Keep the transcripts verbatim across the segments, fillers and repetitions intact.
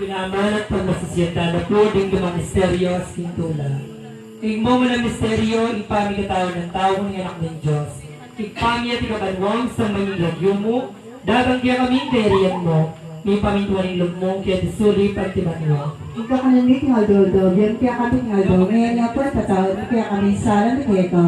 Pinamanat pang masisiyan tana pu ding dumang misteryo king tula. Ing mumulang misteryo, ing pamikatau nang tau ning Anak ning Dios. Ibpa mi atsu ka banua, misamban ya ing lagyu mu, datang kekami ing kayarian mu, mipamintuan ing lub mu keti sulip anti banua. Ing kakanan mi king aldo-aldo, ibie mu kekami king aldo, ngeni ampo ing patawad mu kekami ing sala mi keka,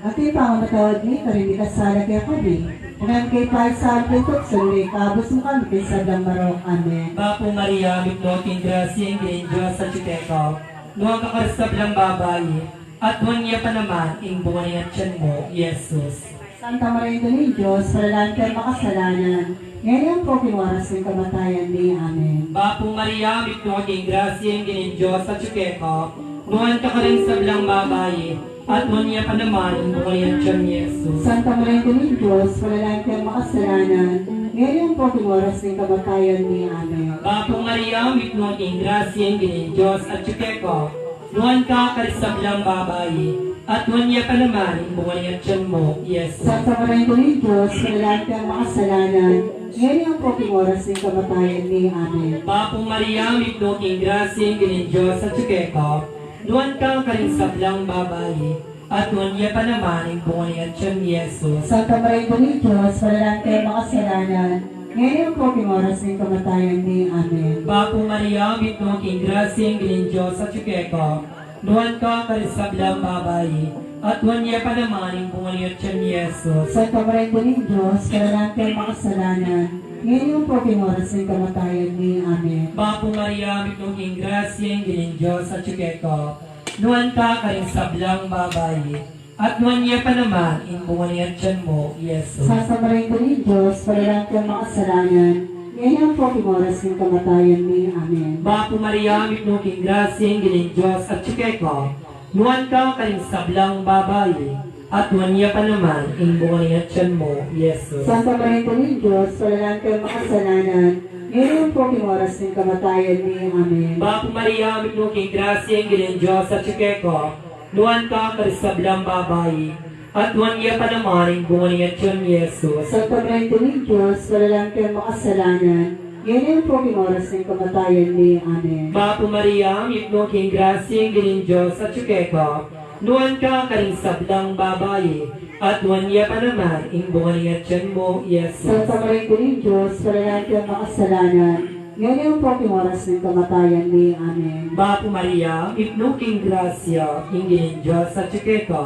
anti ing pamamatawad mi karing mikasala kekami. E mu ke paisaul king tuksu, nune ikabus mu kami king sablang marok. Amen. Bapu Maria, mitmu ka king grasya, ing Ginung Dios atsu keka. Nuan ka karing sablang babai, at nuan ya pa naman ing bunga ning atian mu, i Jesus. Santa Maria, Indu ning Dios, ipanalangin mu kaming makasalanan, ngeni ampo king oras ning kamatayan mi. Amen. Bapu Maria, mitmu ka king grasya, ing Ginung Dios atsu keka. Nuan ka karing sablang babai, at nuan ya pa naman ing bunga ning atian mu, i Jesus. Santa Maria, Indu ning Dios, ipanalangin mu kaming makasalanan, ngeni ampo king oras ning kamatayan mi. Amen. Bapu Maria, mitmu ka king grasya, ing Ginung Dios atsu keka. Nuan ka karing sablang babai, at nuan ya pa naman ing bunga ning atian mu, i Jesus. Santa Maria, Indu ning Dios, ipanalangin mu kaming makasalanan, ngeni ampo king oras ning kamatayan mi. Amen. Bapu Maria, mitmu ka king grasya, ing Ginung Dios atsu keka. Nuan ka karing sablang babai, at nuan ya pa naman ing bunga ning atian mu, i Jesus. Santa Maria, Indu ning Dios, ipanalangin mu kaming makasalanan, ngeni ampo king oras ning kamatayan mi. Amen. Bapu Maria, mitmu ka king grasya, ing Ginung Dios atsu keka. Nuan ka karing sablang babai, at nuan ya pa naman ing bunga ning atian mu, i Jesus. Santa Maria, Indu ning Dios, ipanalangin mu kaming makasalanan, ngeni ampo king oras ning kamatayan mi. Amen. Bapu Maria, mitmu ka king grasya, ing Ginung Dios atsu keka. Nuan ka karing sablang babai, at nuan ya pa naman ing bunga ning atian mu, i Jesus. Santa Maria, Indu ning Dios, ipanalangin mu kaming makasalanan, ngeni ampo king oras ning kamatayan mi. Amen. Bapu Maria, mitmu ka king grasya, ing Ginung Dios atsu keka. Nuan ka karing sablang babai, at nuan ya pa naman ing bunga ning atian mu, i Jesus. Santa Maria, Indu ning Dios, ipanalangin mu kaming makasalanan, ngeni ampo king oras ning kamatayan mi. Amen. Bapu Maria, mitmu ka king grasya, ing Ginung Dios atsu keka. Nuan ka karing sablang babai, at nuan ya pa naman ing bunga ning atian mu, i Jesus. Santa Maria, Indu ning Dios, ipanalangin mu kaming makasalanan, ngeni ampo king oras ning kamatayan mi. Amen. Bapu Maria, mitmu ka king grasya, ing Ginung Dios atsu keka. Nuan ka karing sablang babai, at nuan ya pa naman ing bunga ning atian mu, i Jesus. Santa Maria, Indu ning Dios, ipanalangin mu kaming makasalanan, ngeni ampo king oras ning kamatayan mi. Amen. Bapu Maria, mitmu ka king grasya, ing Ginung Dios atsu keka.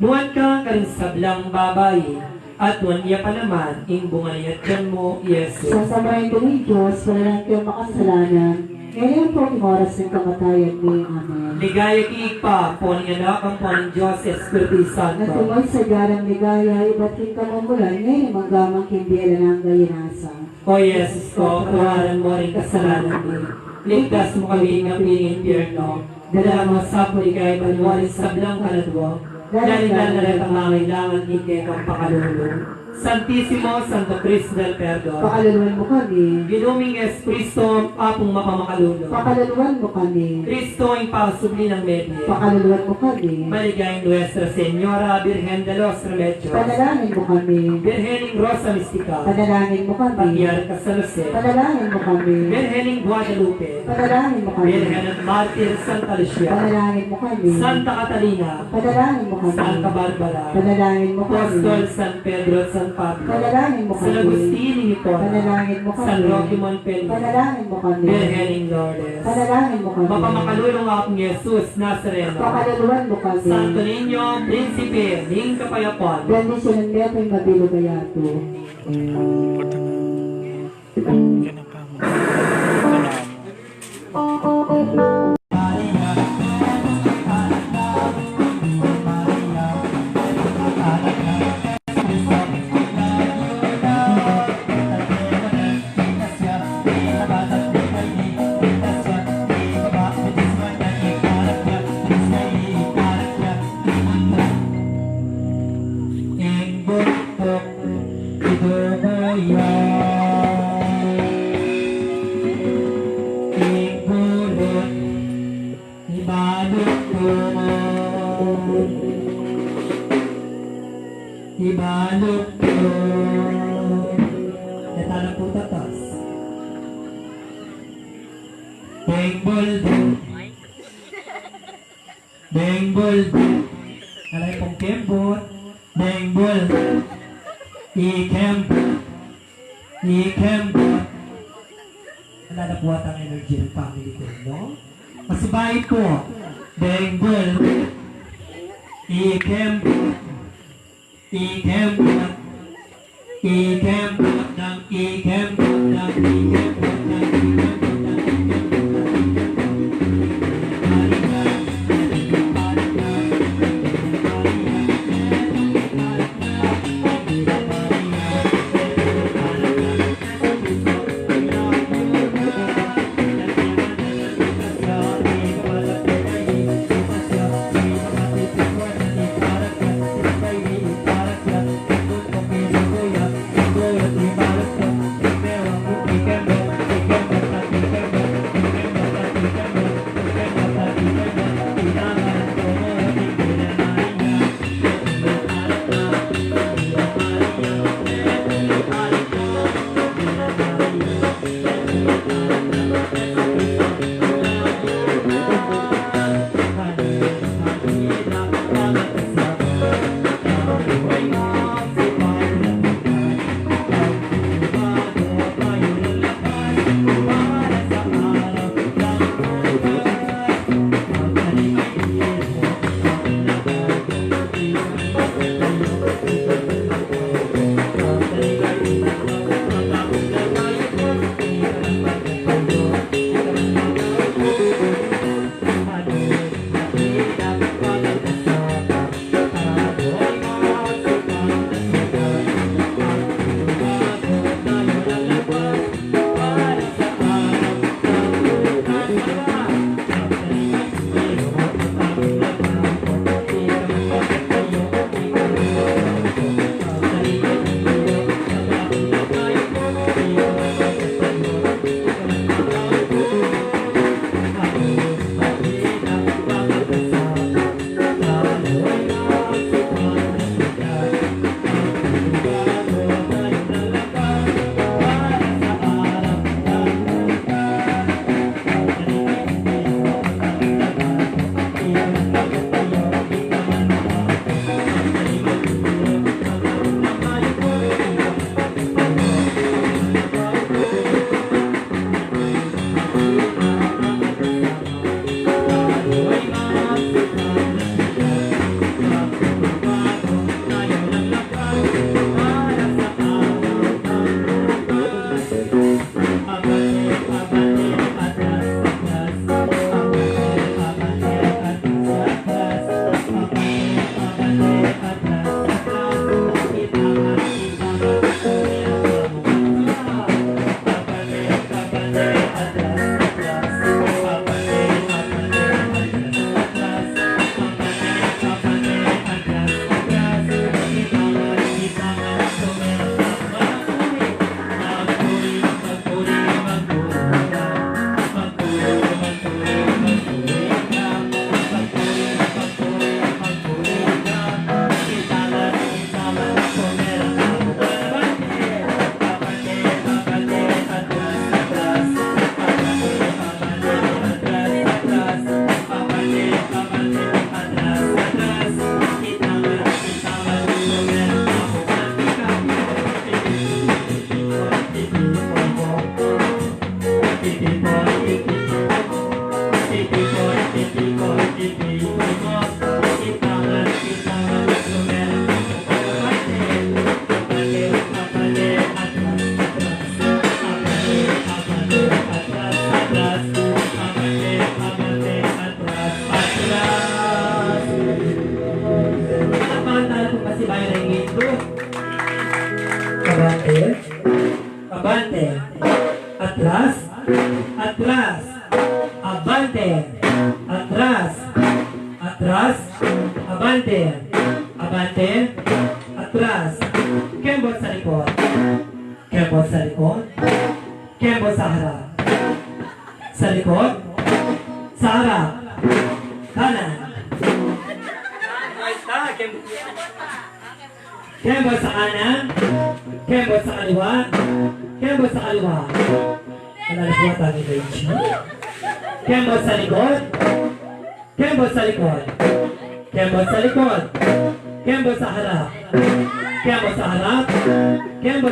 Nuan ka karing sablang babai, at nuan ya pa naman ing bunga ning atian mu, i Jesus. Santa Maria, Indu ning Dios, ipanalangin mu kaming makasalanan, ngeni ampo king oras ning kamatayan mi. Amen. Ligaya king Ibpa, ampo ning Anak, ampo ning Dios Espiritu Santo. Antimo ing sadyang ligaya ibat king kamumulan, ngeni mangga man king bie alang angga. Ing nasa O Jesus ko, patawaran mu ring kasalanan mi, iligtas mu kami king api ning impyerno, dala mu king sablang ligaya banua ring sablang kaladua, lalung-lalu na retang mangailangan king kekang pakalulu. Santisimo Santo Cristo del Perdon, pakaluluan mu kami. Ginu ming Jesucristo, Apung mapamakalulu, pakaluluan mu kami. Cristo, ing pakasubli nang mebie, pakaluluan mu kami. Maligayang Nuestra Señora, Birhen de los Remedios, panalangin mu kami. Birhen ning Rosa Mistika, panalangin mu kami. Patriarka San Jose, panalangin mu kami. Birhen ning Guadalupe, panalangin mu kami. Birhen at Martir Santa Lucia, panalangin mu kami. Santa Catalina, panalangin mu kami. Santa Barbara, panalangin mu kami. Apostol San Pedro at San Pablo, panalangin mu kami. San Agustin ning Hipona, panalangin mu kami. San Roque Montpelier, panalangin mu kami. Birhen ning Lourdes, panalangin mu kami. Mapamakalulung Apung Jesus Nazareno, pakaluluan mu kami. Santo Niño, Prinsipe ning Kapayapan, bendisyunan mu ring mabilug a yatu. Ing buntuk idumu ya, ing bulut ibalut ku, ibalut ku. Keta na pu tatas. Bengbul. Bengbul. Alay pung kembot. Bengbul. Ikembot. Ikembot. Ala na pu atang energy ring family ko, no? Masibayu pu. Bengbul. Ikembot. Ikembot. Ikembot nang ikembot nang ikembot nang ikembot nang ikembot nang ikembot nang ikembot. Abante. Abante. Atras. Atras. Abante. Atras. Atras. Abante. Abante. Atras. Kembot sa likot. Kembot sa likot. Kembot sa harap. Sa likot. Sa harap. Kanan. Kembot sa kanan. Kembot sa kaliwa. Kembot sa kaliwa. Manalap pu tamu, Reggie. Kembot sa likod. Kembot sa likod. Kembot sa likod. Kembot sa harap. Kembot sa harap. Kembot